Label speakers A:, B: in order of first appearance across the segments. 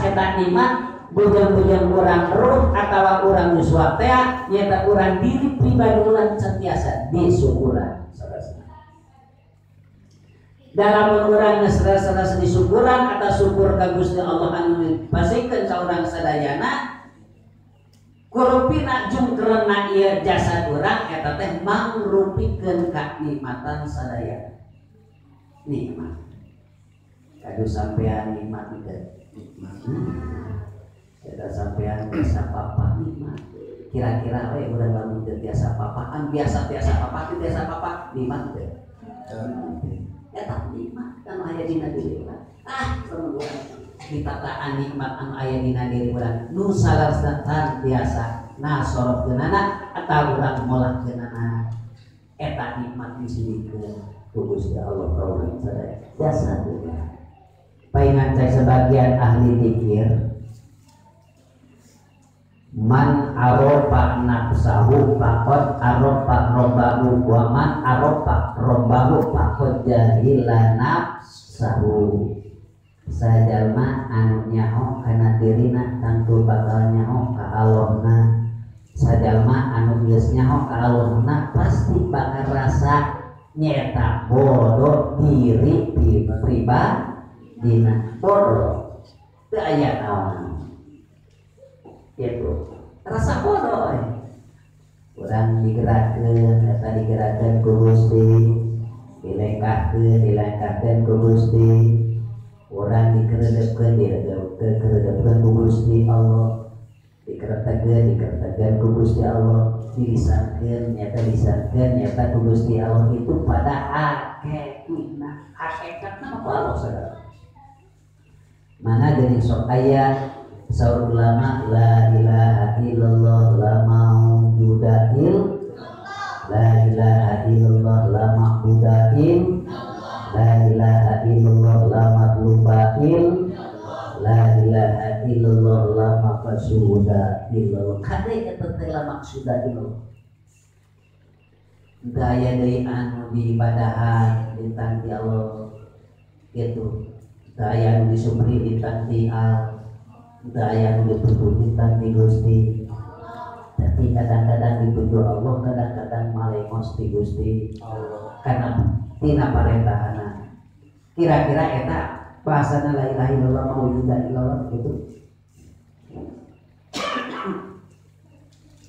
A: eta nikmat bujang-bujang urang ruh atawa urang yuswa teh nyaeta urang diri pribadi urang sentiasa disyukuran. Dalam urang geus rasa disyukuran atau syukur ka Gusti Allah anu dipasihkeun ka urang sadayana kurupina jungkeurna ieu jasad urang eta teh mangrupikeun kanikmatan sadayana. Nikmat. Kadu sampean nikmat teh. Nikmat. Eta sampean biasa papa nikmat. Kira-kira we urang lamun teu tiasa papaan biasa tiasa papa teu tiasa papa nikmat teh. Eta nikmat anu aya dina diri urang. Ah, lamun urang ditataan nikmat anu aya dina diri urang nu salarsan biasa nasorofkeunana atawa urang molahkeunana eta nikmat disilikeun ku Gusti Allah ka urang sadaya. Jasa urang. Paingan cai sebagian ahli zikir man arofa nafsahu faqad arofa robbahu wa man arofa robbahu faqad jahila nafsahu. Sajalma anu nyaho kana dirina tangtu bakal nyaho ka Allahna. Sajalma anu geus nyaho ka Allahna pasti bakal rasa nyaeta bodoh diri pribadina. Bodoh teu aya naon gitu rasa bodoh urang digerakkeun eta digerakkeun ku Gusti dilengkahkeun ku Gusti urang dikeredepkeun dikeredepkeun ku Gusti Allah dikeretegeun ku Gusti Allah dilisankeun nyata lisankeun nyata ku Gusti Allah itu pada hakikatna hakikatna mah Allah sadaya mana geuning sok aya saur ulama la ilaha illallah la maujuda la ilaha illallah la ma'buda la ilaha illallah la matluba la ilaha illallah la maqsuda illallah. Kade eta teh la maqsuda illallah daya deui anu diibadahan lintang ti Allah kitu daya anu disupri lintang ti Allah daya anu dituju lintang ti Gusti. Tapi kadang-kadang dituju Allah kadang-kadang malengos ti Gusti Allah karena tina parentahana. Kira-kira eta bahasana la ilaha illallah maujuda illallah gitu.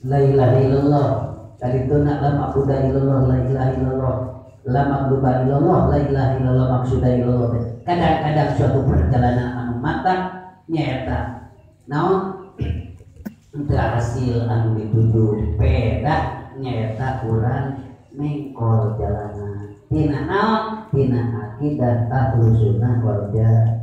A: La ilaha illallah kadituna la ma'budu illallah la ilaha illallah la ma'budu illallah la ilaha illallah maksuda illallah. Kadang-kadang suatu perjalanan anu matang nyaeta naon teu hasil anu dituju pedah nyaeta urang mengkol jalanan tina naon tina akidah ahlus sunnah wal jamaah.